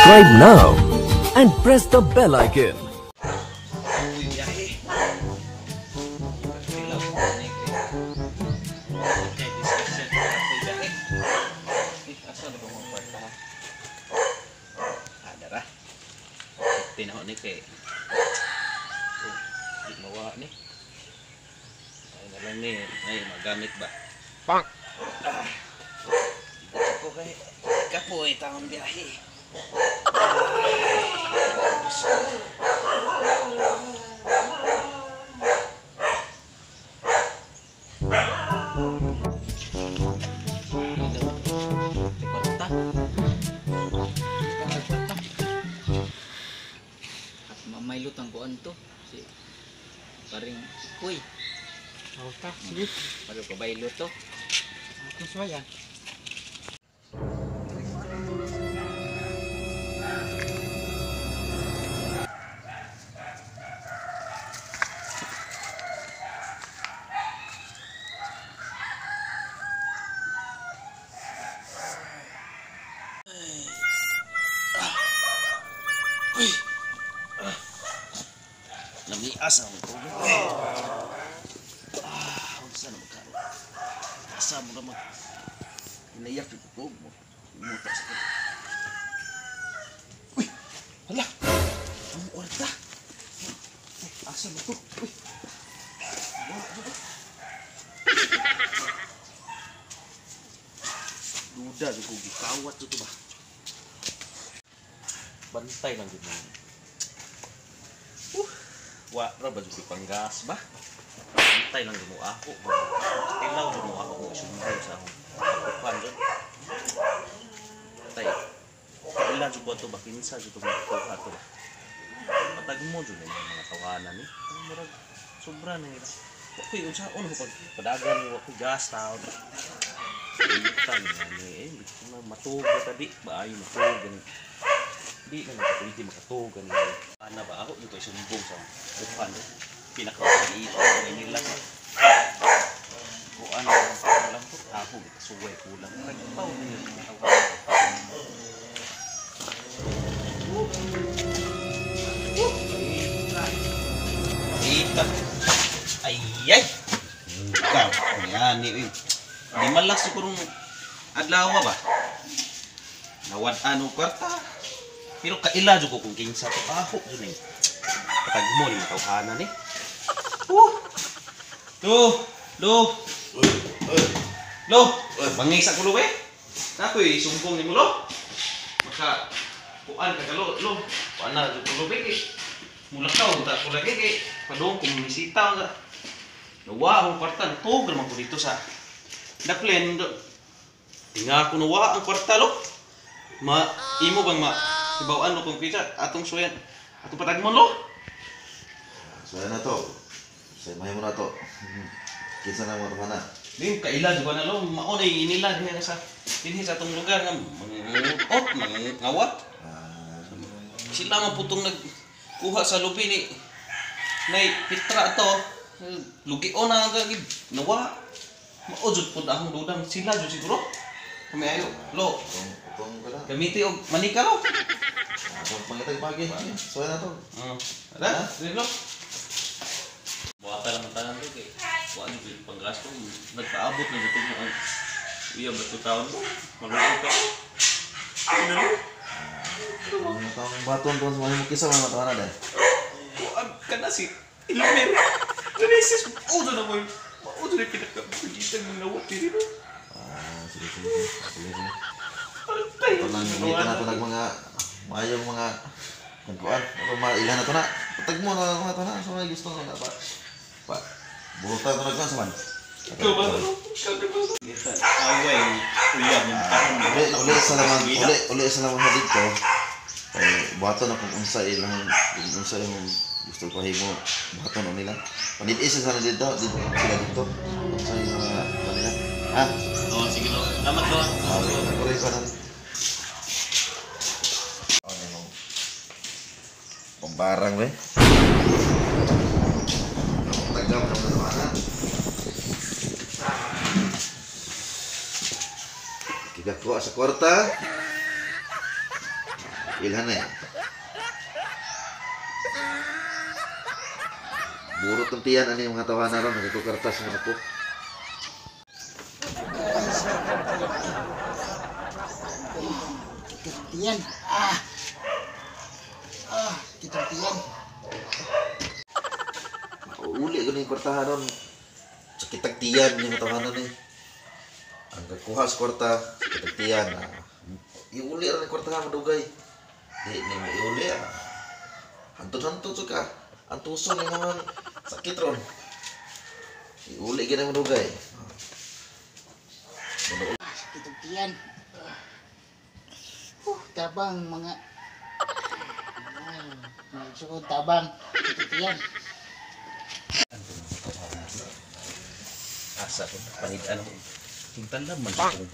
Subscribe now and press the bell icon. Magamit ba? Pang! Ko kay kapoy taong biyahe. At mamay lutang kuan to si paring kuy. Auta, sige. Para pabaylo to. Ako suwaya. Uy. Namias ang tubig. Unsa na magkaroon? Asa mo na mag inayak yung tubig mo. Muta sa tubig. Uy! Hala! Ang kwarta! Asa mo to? Uy! Duda, ko gikawat to ba? Bantay lang yun mo. Wa ra ba jud panggas ba? Bantay lang jud mo ako. Tilaw jud mo ako kung isumbong sa akong kuan jud. Tay. Kaila jud ko ato ba kinsa jud to magkuha ato ba? Patag mo jud ni mga tawanan ni. Murag sobra na nila. Wa koy unsaon ko pag padagan wa koy gas taon. Itan ni eh matug ta di ba ayo matug gani. Di na pwede makatug gani. Ana ba ako dito isumbong sa kuan. Pinaka-ito nila. Kuan lang to ako gisuway kulang. Nagpaw ni Ita. Ay ay. Ikaw, yan ni. Di malas siguro adlaw ba? Nawad-an og kwarta. Pero kaila jud ko kung kinsa to ako jud ni. Patag mo ni tawhana ni. Lo, lo. Lo, bangay sa kulo eh. Nakoy sumbong nimo lo. Maka kuan ka lo, lo. Kuan na jud kulo eh. Mulakaw ta ko lagi kay padung kung misita ka. Nawa akong kwarta tug man ko dito sa Daplen. Tinga ko nawa ang kwarta lo. Ma imo bang ma ibaw-an lo kung pizza atong suyan atong patagmon lo. Suyan na to. Sa mahimo na to. Kinsa na mo na. Di kaila jud na lo mao na inila diha sa dinhi sa atong lugar nga manguot mangawat. Sila man putong nagkuha sa lubi ni nay Petra ato. Lugion na ang nawa. Mao jud pud akong dudang sila jud siguro. Kami ayo lo. Gamiti og manika lo. Pangitag pagi. Suyan na to. Ada, dili lo. Buhata lang ang tanan ko kay wa jud panggasto. Nagpaabot na jud mo ang uyab na taon ko. Maluoy ka. Ano lo? Ang taong baton to sa mahimo kisa man matawa na dai. Kuan kana si Ilmer. Renesis udo na mo. Mao jud pinaka pagitan ng nawat diri lo. Sige sige. Sige sige. Ito lang gamitin na ito ng mga maayong mga kuan. Ito mailan na ito na. Patag mo na ito na. Sa mga gusto na ba? Pa. Burutan ito na kuan sa man. Ikaw ba? Away. Uyab ng taon. Uli sa naman. Uli sa naman sa dito. Buhaton na kung unsa ilang kung unsa imong gusto ko himo. Buhaton na nila. Panid-isa sana dito. Sila dito. Unsa yung mga kanila. Ha? Oh, sige lo. Salamat lo. Ako rin pa na. Pambarang we. Tagam na naman na. Kigakuha sa kwarta. Ilhan na eh. Burot ng tiyan ani mga tawanan ron nagkukartas nga ako. Tiyan. Ah. Ah, kitang tiyan. Uli ko na yung kwartahan ron. Sa kitag tiyan yung tawanan eh. Ang kakuha sa kwarta, sa kitag tiyan. Ah. Iuli rin ang kwartahan madugay. Di, ni mo iuli ah. Hantod-hantod sa ka. Ang tuso ni mga sakit ron. Iuli gina madugay. Ah, kitang tiyan. Tabang mga mga sukod tabang kitang tiyan. Asa ko panid-an ko. Hintalam man itong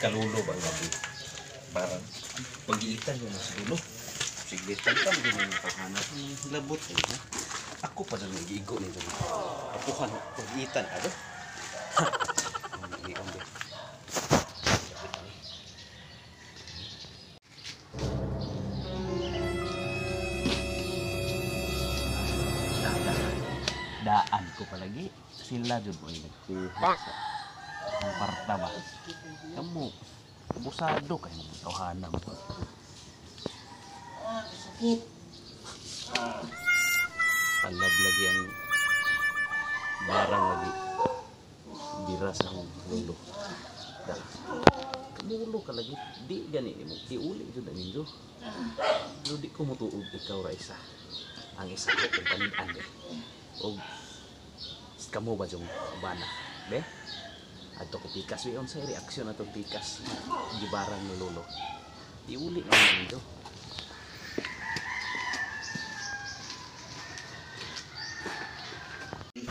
kalulo ba nga di. Parang pag-iitan yung sa dulo. Sige, tantam din yung paghanap. Labot ay ha. Ako pa dyan nag-iigo nito. Apuhan, pag-iitan. Ano? Nag-iigo din. Daan ko palagi. Sila jud mo ay nagkuha sa ang parta ba. Kamu, abusado kayo ng tawhana mo. Ah, sakit. Talab lagi ang barang lagi. Bira sa akong lulo. Da. Kamulo ka lagi. Di gani mo. Iuli jud ang inyo. Pero di ko mutuog ikaw ra isa. Ang isa ko kung panidan eh. Og kamo ba yung bana? Be? Adto ko pikas. Be, unsay reaksyon atong pikas? Gibarang ni lolo. Iuli na ang inyo.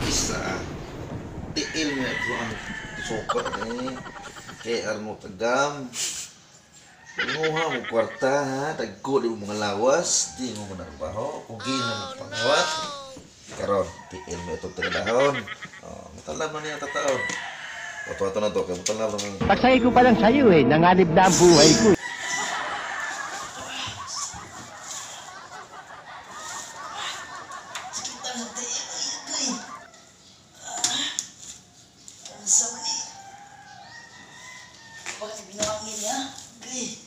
Isa. Tiil mo ito ang suka eh. KR mo tagam. Nguha mo kwarta ha. Tagko di mo mga lawas. Di mo manarbaho. Kugi na mo pangawat. Karon, tiil mo itong tagadahon. Oh, matalam na niya tataon. Wato-wato na to. Kaya matalam na. Pagsay ko pa lang sa'yo eh, nanganib na ang buhay ko. Sakit ang tiyan. Ay, ay. Ang sama ni. Bakit binawangin niya? Ay.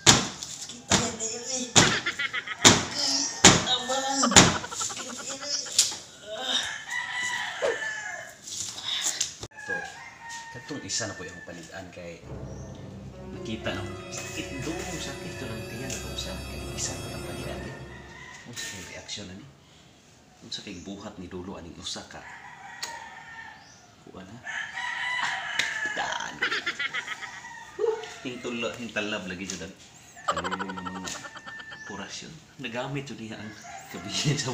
Sakit ang tiyan eh. Ay, tabang. Sakit ang tiyan eh. To, katong isa na po yung panidan kay nakita na sakit do, sakit to ng tiyan ako sa kay isa ko ang panidan eh. Unsa kay reaksyon ani? Unsa kay buhat ni dulo aning usa ka? Kuan ha? Daan. Hintulo, hintalab lagi jud ang kalulo ng mga orasyon. Nagamit jud niya ang kabihin sa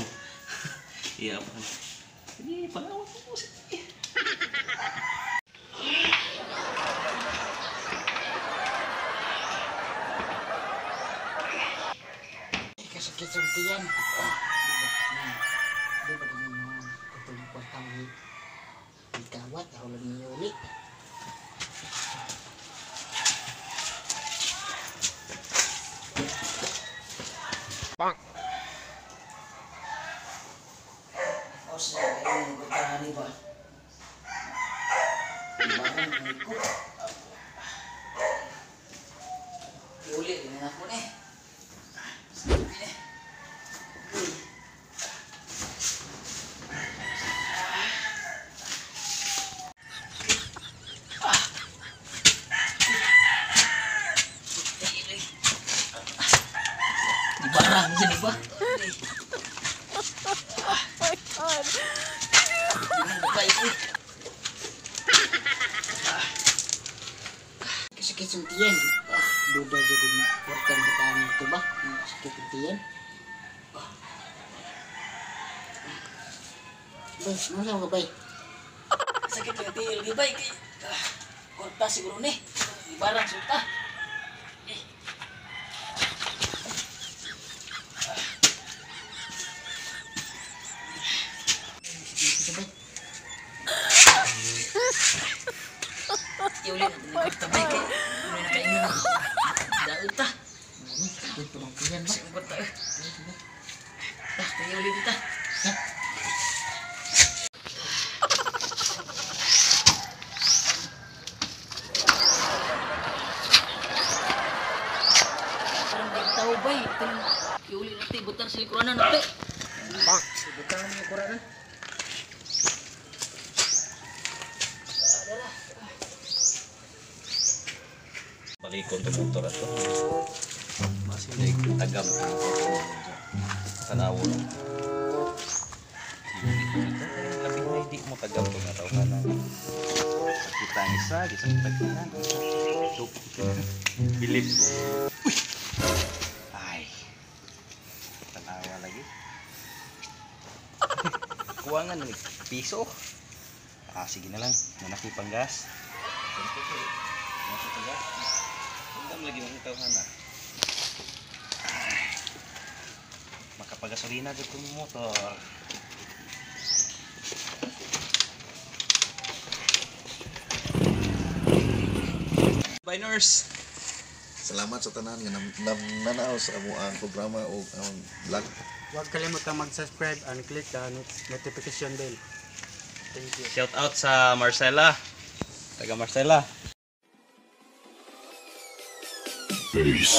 iya pa. Sige, pangawat mo sige. Kasakit sa tiyan. Ah, di ba di ba mga katong kwartang ikawat ako lang niya uli. O siya, kayo ng kutahan ni ba? Barang ko. Iuli din na ako ni. Sige ni. Uy. Di barang dyan, di ba? Oh my God. Kasakit sa tiyan. Ah, duda jud kung kwartang bataan ito ba? Sakit ang tiyan. Ah. Bay, ano sa mga bay? Sakit yung tiil, di ba? Kay, kwarta siguro ni. Di barang sulta. Eh. Dito bay. Iuli na din ang kwarta, bay. Kay, uli na kayo. Ta. Ta, tayo ulit ta. Parang di tao bay. Itong iuli natin, butar sa likuran natin. Butang mo yung kuranan. Balikon to motor ato. Mas hindi tagam tanawo no. Labi na hindi mo tagam to nga tao ka na. Sakita ang isa, gisakita ka na. Bilib. Uy! Ay. Tanawa lagi. Kuwangan na ni piso. Ah, sige na lang. Nanaki pang gas. Hanggang lagi mong tawhana. Makapagasolina jud kong motor. Bye, nurse. Salamat sa tanan nga nam nananaw sa amo ang programa o ang vlog. Huwag kalimutang mag-subscribe and click the notification bell. Thank you. Shout out sa Marcela. Taga Marcela. Peace.